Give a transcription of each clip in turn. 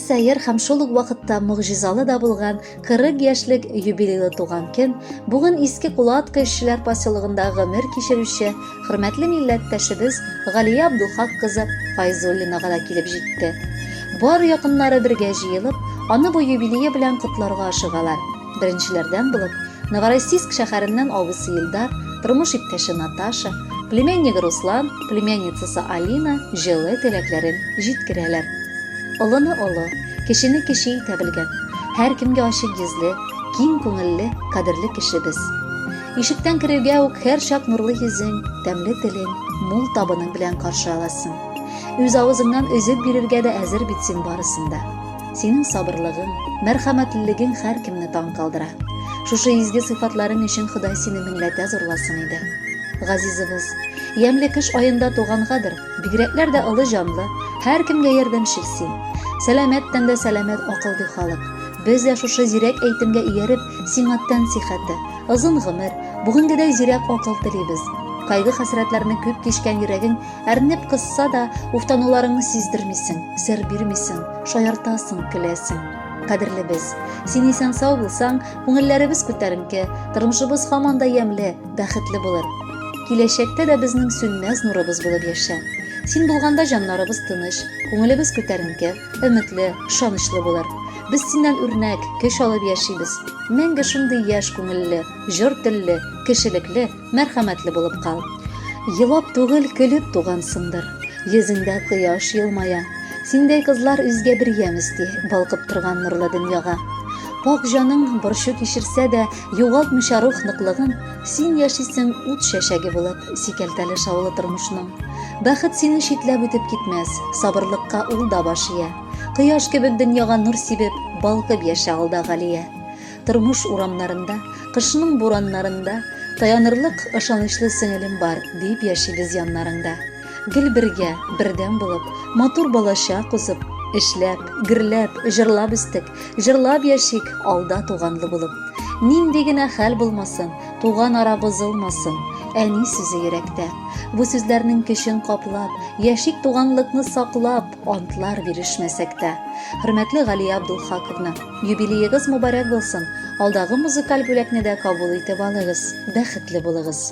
сәер һәм шул ук вакытта могҗизалы да булган 40 яшьлек юбилейлы туган көн бүген Иске Кулатка эшчеләр поселогында гомер кичерүче хөрмәтле милләттәшебез Галия Абдулхак кызы Файзуллинага да килеп җитте. Бар якыннары бергә җыелып, аны бу юбилее белән котларга ашыгалар. Беренчеләрдән булып, Новороссийск шәһәреннән абыйсы Илдар, тормыш иптәше Наташа, племяннигы Руслан, племянницасы Алина җылы теләкләрен җиткерәләр. Олыны олы, кечене кече итә белгән, һәркемгә ачык йөзле, киң күңелле, кадерле кешебез. Ишектән керүгә үк һәрчак нурлы йөзең, тәмле телең, мул табының белән каршы аласың. Үз авызыңнан өзеп бирергә дә әзер бит син барысын да. Синең сабырлыгың, мәрхәмәтлелегең һәркемне таң калдыра. Шушы изге сыйфатларың өчен Ходай сине меңләтә зурласын иде. Газизыбыз, ямьле кыш аенда тугангадыр, бигрәкләр дә олы җанлы, һәркемгә ярдәмчел син. Сәламәт тәндә сәламәт акыл ди халык. Без дә шушы зирәк әйтемгә ияреп, сиңа тән сихәте, озын гомер, бүгенгедәй зирәк акыл телибез. Кайгы-хәсрәтләрне күп кичкән йөрәгең Әрнеп кысса да, уфтануларыңны сиздермисең, сер бирмисең, шаяртасың, көләсең. Кадерлебез, син исән-сау булсаң, күңелләребез күтәренке, тормышыбыз һаман да ямьле, бәхетле булыр. Киләчәктә дә безнең сүнмәс нурыбыз булып яшә. Син булганда җаннарыбыз тыныч, күңелебез күтәренке, өметле, ышанычлы булыр. Без синнән үрнәк, көч алып яшибез. Мәңге шундый яшь күңелле, җор телле, кешелекле, Мәрхәмәтле булып кал. Елап түгел, көлеп тугансыңдыр. Йөзеңдә кояш елмая. Синдәй кызлар үзгә бер ямь өсти, балкып торган нурлы дөньяга. Пак җаның борчу кичерсә дә, югалтмыйча рух ныклыгын, син яшисең ут чәчәге булып, сикәлтәле шаулы тормышның. Бәхет сине читләп үтеп китмәс, сабырлыкка ул да баш ия. Кояш кебек дөньяга нур сибеп, балкып яшә алда Галия. Тормыш урамнарында, кышның бураннарында Таянырлык ышанычлы сеңелем бар, дип яшибез яннарыңда. Гел бергә, бердәм булып, матур балачак узып, Эшләп, гөрләп, җырлап үстек, җырлап яшик, алда туганлы булып. Нинди генә хәл булмасын, туган ара бозылмасын, әни сүзе йөрәктә. Бу сүзләрнең көчен каплап, яшик туганлыкны саклап, антлар бирешмәсәк тә. Хөрмәтле Галия Абдулхаковна! Юбилеегыз мөбарәк булсын! Алдагы музыкаль бүләкне дә кабул итеп алыгыз. Бәхетле булыгыз!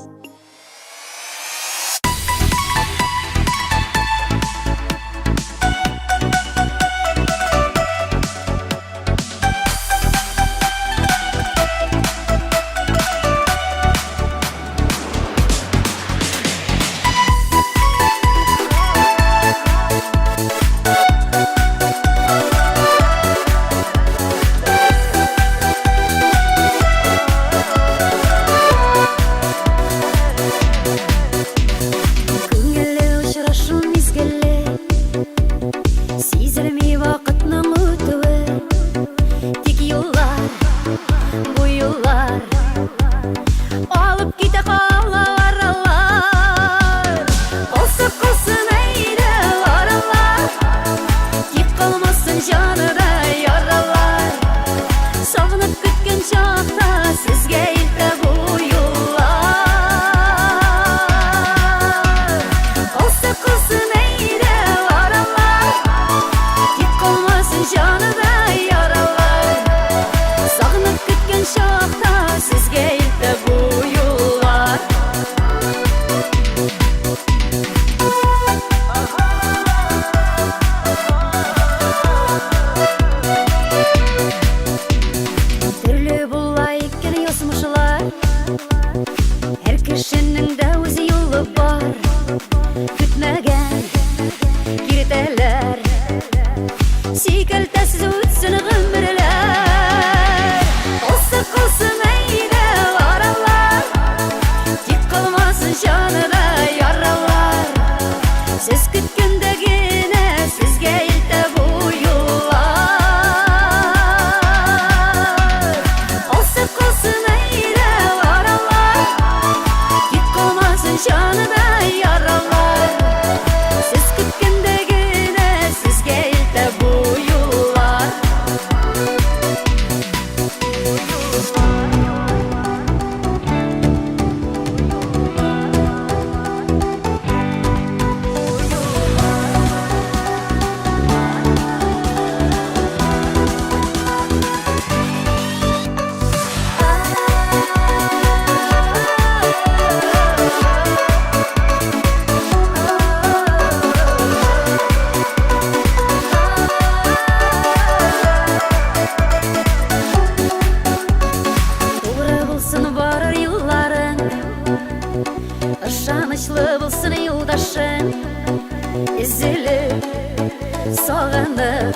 Күңелле очрашу мизгелле, Сизелми вакытның үтүе. Тик юллар, бу юллар Алып китә кала аралар. Калса калсын әйдә аралар, Тик калмасын җаныда яралар. Сагынып көткән чакта сезгә илтә бу юллар. Калса калсын әйдә аралар, Тик калмасын җаныда яралар. Сагынып көткән чакта сезгә илтә бу юллар. Ышанычлы булсын юлдашың, Өзелеп, сагынып,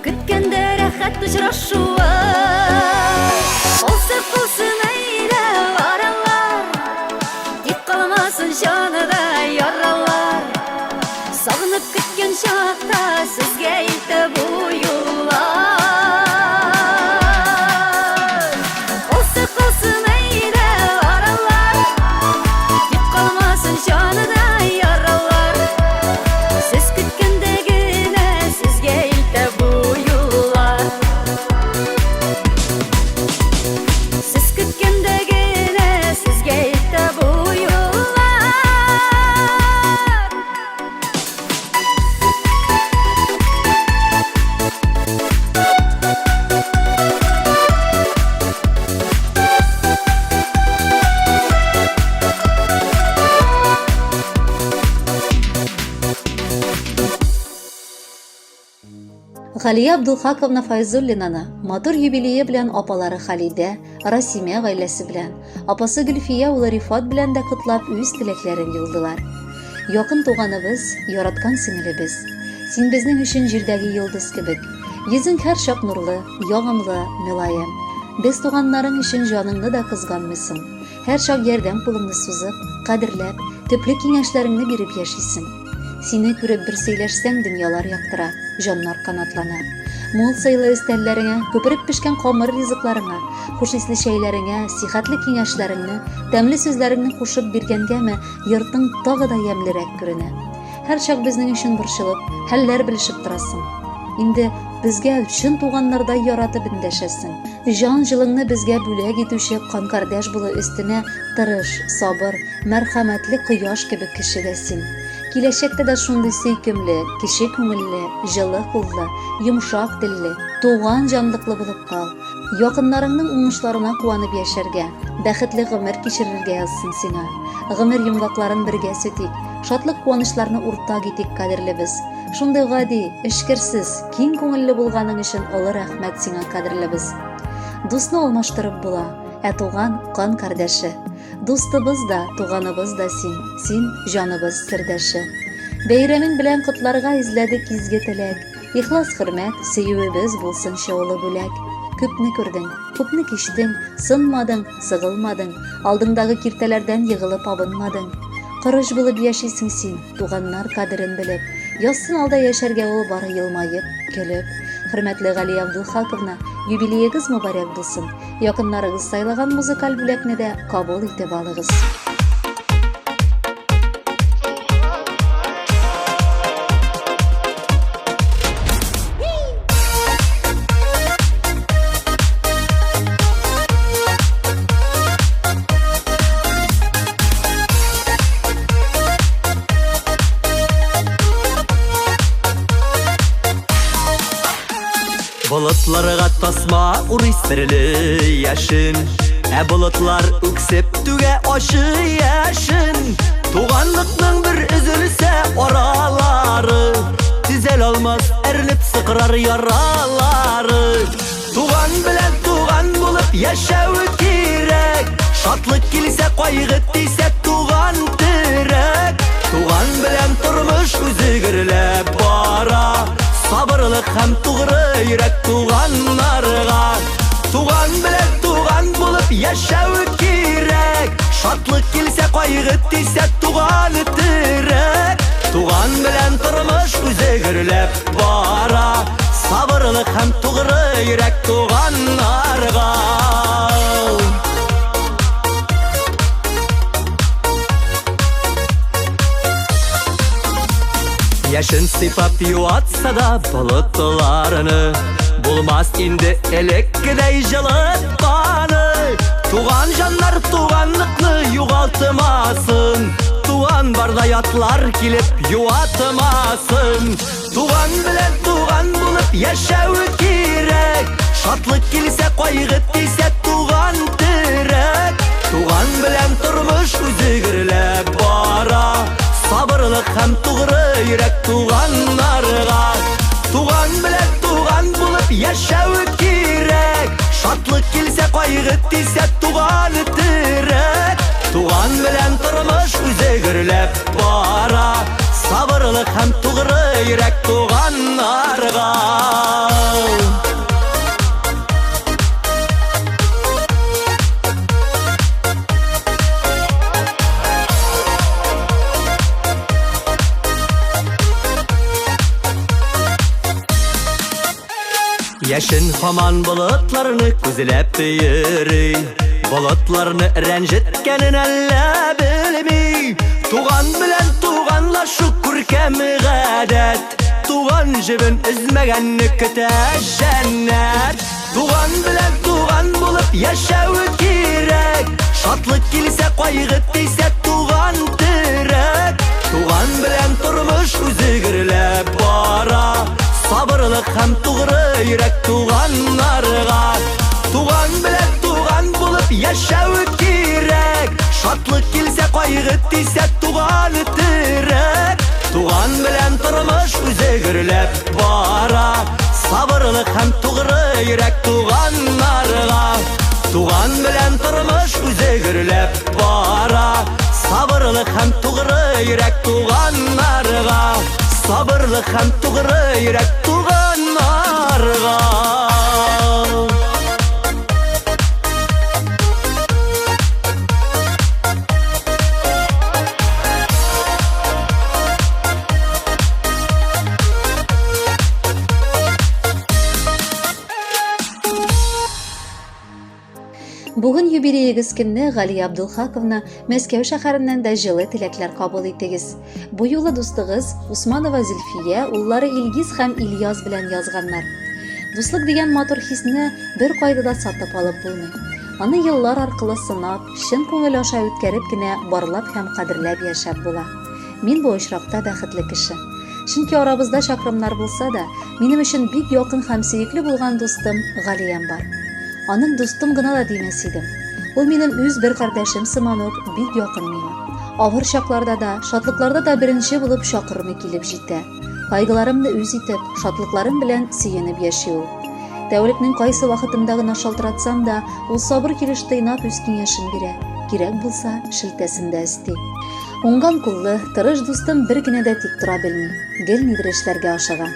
Көткәндә рәхәт очрашуы. Булсын, булсын әйдә аралар, Тик калмасын җаныда яралар. Сагынып көткән чакта сезгә илтә бу юллар. Булсын, булсын әйдә аралар, Тик калмасын җаныда яралар. Сез көткәндә генә сезгә илтә бу юллар. Сез көткәндә генә сезгә илтә бу юллар. Галия Абдулхаковна Файзуллинаны матур юбилее белән апалары Халидә, Расимә гаиләсе белән, апасы Гөлфия улы Рифат белән дә котлап үз теләкләрен юлдылар. Якын туганыбыз, яраткан сеңелебез. Син безнең өчен җирдәге йолдыз кебек. Йөзең һәрчак нурлы, ягымлы, мөлаем. Без туганнарың өчен җаныңны да кызганмыйсың. Һәрчак ярдәм кулыңны сузып, кадерләп, төпле киңәшләреңне биреп яшисең. Сине күреп бер сөйләшсәң, дөньялар яктыра, җаннар канатлана. Мул сыйлы өстәлләреңә, күпереп пешкән камыр ризыкларыңа, хуш исле чәйләреңә, сихәтле киңәшләреңне, тәмле сүзләреңне кушып биргәнгәме, йортың тагы да ямьлерәк күренә. Һәрчак безнең өчен борчылып, хәлләр белешеп торасың. Инде безгә чын туганнардай яратып эндәшәсең. Җан җылыңны безгә бүләк итүче канкардәш булу өстенә тырыш, сабыр, мәрхәмәтле кояш кебек кеше дә син. Киләчәктә дә шундый сөйкемле, кече күңелле, җылы куллы, йомшак телле, туган җанлыклы булып кал. Якыннарыңның уңышларына куанып яшәргә, бәхетле гомер кичерергә язсын сиңа. Гомер йомгакларын бергә сүтик, шатлык-куанычларны уртак итик, кадерлебез. Шундый гади, эчкерсез, киң күңелле булганың өчен олы рәхмәт сиңа, кадерлебез. Дусны алмаштырып була, ә туган кан кардәше. Дустыбыз да, туганыбыз да син, син җаныбыз сердәше. Бәйрәмең белән котларга эзләдек изге теләк. Ихлас хөрмәт, сөюебез булсынчы олы бүләк. Күпне күрдең, күпне кичтең, сынмадың, сыгылмадың, алдыңдагы киртәләрдән егылып абынмадың. Корыч булып яшисең син, туганнар кадерен белеп. Язсын алда яшәргә ул бары елмаеп, көлеп. Хөрмәтле Галия Абдулхаковна, юбилеегыз мөбарәк булсын. Якыннарыгыз сайлаган музыкаль бүләкне дә кабул итеп алыгыз. Болытларга тасма урый серле яшен, Ә болытлар үксеп түгә ачы яшен. Туганлыкның бер өзелсә аралары, Төзәл алмас әрлеп сыкрар яралары. Туган белән туган булып яшәү кирәк, Шатлык килсә, кайгы тисә, туган терәк. Туган белән тормыш үзе гөрләп бара, Сабырлык һәм тугры йөрәк туганнарга. Туган белән туган булып яшәү кирәк, Шатлык килсә, кайгы тисә, туган терәк. Туган белән тормыш үзе гөрләп бара, Сабырлык һәм тугры йөрәк туганнарга. Яшен сыйпап юатса да болытларны, Булмас инде элеккедәй җылытканы. Туган җаннар туганлыкны югалтмасын, Туган барда ятлар килеп юатмасын. Туган белән туган булып яшәү кирәк, Шатлык килсә, кайгы тисә, туган терәк. Туган белән тормыш үзе гөрләп бара, Сабырлык һәм тугры йөрәк туганнарга. Туган белән туган булып яшәү кирәк, Шатлык килсә, кайгы тисә, туган терәк. Туган белән. Сабырлык һәм тугры йөрәк туганнарга. Яшен һаман болытларны күзләп йөри. Болытларны рәнҗеткәнен әллә белми. Туган белән туганлашу күркәм гадәт. Туган җебен өзмәгәнне көтә җәннәт. Туган белән туган булып яшәү кирәк. Шатлык килсә, кайгы тисә, туган терәк. Туган белән тормыш үзе гөрләп бара. Сабырлык һәм тугры йөрәк туганнарга. Туган белән туган булып яшәү кирәк. Шатлык килсә, кайгы тисә, туган терәк. Туган белән тормыш үзе гөрләп бара. Сабырлык һәм тугры йөрәк туганнарга. Туган белән тормыш үзе гөрләп бара. Сабырлык һәм тугры йөрәк туганнарга. Сабырлык һәм тугры йөрәк туганнарга. Бүген юбилеегыз көнне Галия Абдулхаковна Мәскәү шәһәреннән дә җылы теләкләр кабул итегез. Бу юлы дустыгыз Усманова Зөлфия уллары Илгиз һәм Ильяз белән язганнар. Дуслык дигән матур хисне бер кайда да сатып алып булмый. Аны еллар аркылы сынап, чын күңел аша үткәреп кенә барлап һәм кадерләп яшәп була. Мин бу очракта бәхетле кеше. Чөнки арабызда чакрымнар булса да, минем өчен бик якын һәм сөекле булган дустым Галиям бар. Аның дустым гына да димәс идем. Ул минем үз бер кардәшем сыман ук бик якын миңа. Авыр чакларда да, шатлыкларда да беренче булып чакырмый килеп җитә. Кайгыларымны үз итеп, шатлыкларым белән сөенеп яши ул. Тәүлекнең кайсы вакытында гына шалтыратсам да, ул сабыр килеш тыйнап үз киңәшен бирә, кирәк булса, шелтәсен дә өсти. Уңган куллы, тырыш дустым бер генә дә тик тора белми, гел нидер эшләргә ашыга.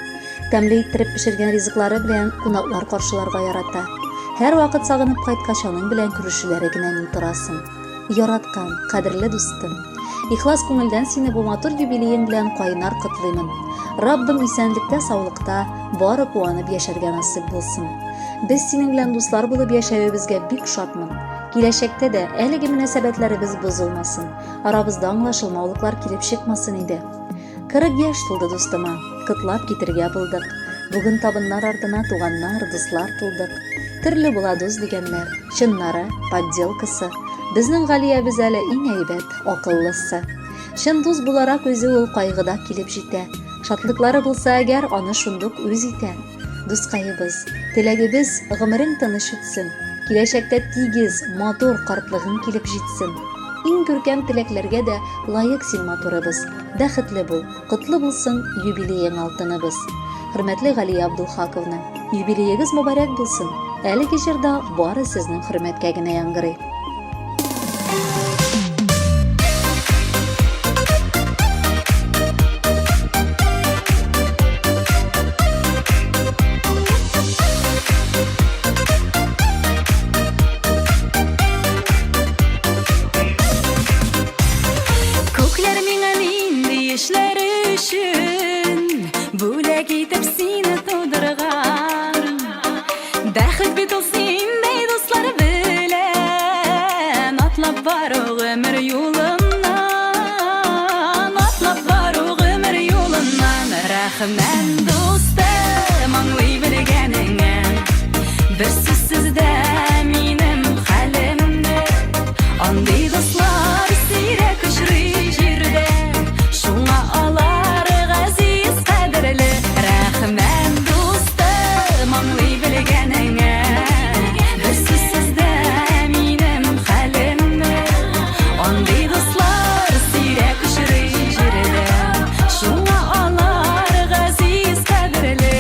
Тәмле иттереп пешергән ризыклары белән кунаклар каршыларга ярата. Һәрвакыт сагынып кайткач аның белән күрешүләре генә ни торасың. Яраткан, кадерле дустым. Ихлас күңелдән сине бу матур юбилеең белән кайнар котлыймын. Раббым исәнлектә, саулыкта, бары куанып яшәргә насыйп булсын. Без синең белән дуслар булып яшәвебезгә бик шатмын. Киләчәктә дә әлеге мөнәсәбәтләребез бозылмасын. Арабызда аңлашылмаулыклар килеп чыкмасын иде. 40 яшь тулды дустыма, котлап китергә булдык. Бүген табыннар артына туганнар, дуслар тулдык. Төрле була дус дигәннәр, чыннары, подделкасы. Безнең Галиябез әле иң әйбәт, акыллысы. Чын дус буларак үзе ул кайгыда килеп җитә. Шатлыклары булса әгәр, аны шундук үз итә. Дускаебыз, теләгебез, гомерең тыныч үтсен. Киләчәктә тигез, матур картлыгың килеп җитсен. Иң күркәм теләкләргә дә лаек син, матурыбыз. Бәхетле бул, котлы булсын юбилеең алтыныбыз. Хөрмәтле Галия Абдулхаковна, юбилеегыз мөбарәк булсын. Әлеге җырда бары сезнең хөрмәткә генә яңгырый. Күкләр миңа нинди эшләр өчен Бүләк итеп сине тудырган Бәхет бит ул синдәй дуслар белән Атлап бару гомер юлыннан Атлап бару гомер юлыннан Рәхмәт, дустым, аңлый белгәнеңә Бер сүзсез дә минем хәлемне Андый дуслар сирәк очрый җирдә Шуңа алар газиз, кадерле Рәхмәт, дустым, аңлый белгәнеңә Бер сүзсез дә минем хәлемне Андый дуслар сирәк очрый җирдә Шуңа алар газиз, кадерле.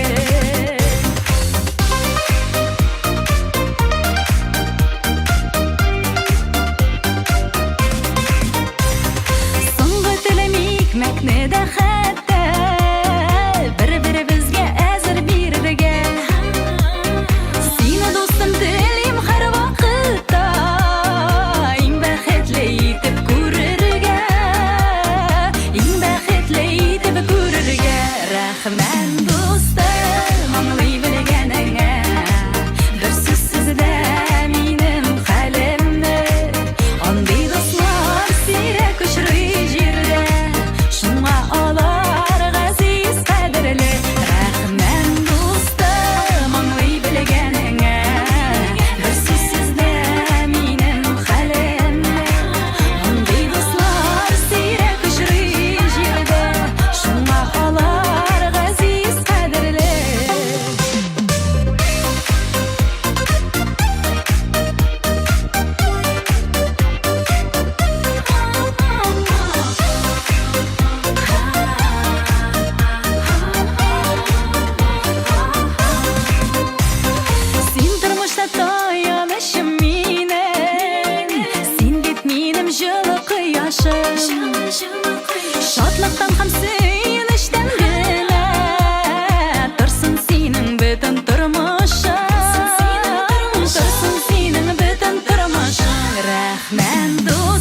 минем җылы кояшым. Шатлыктан һәм сөенечтән генә торсын синең бөтен тормышың. Торсын синең бөтен тормышың. Рәхмәт, дустым.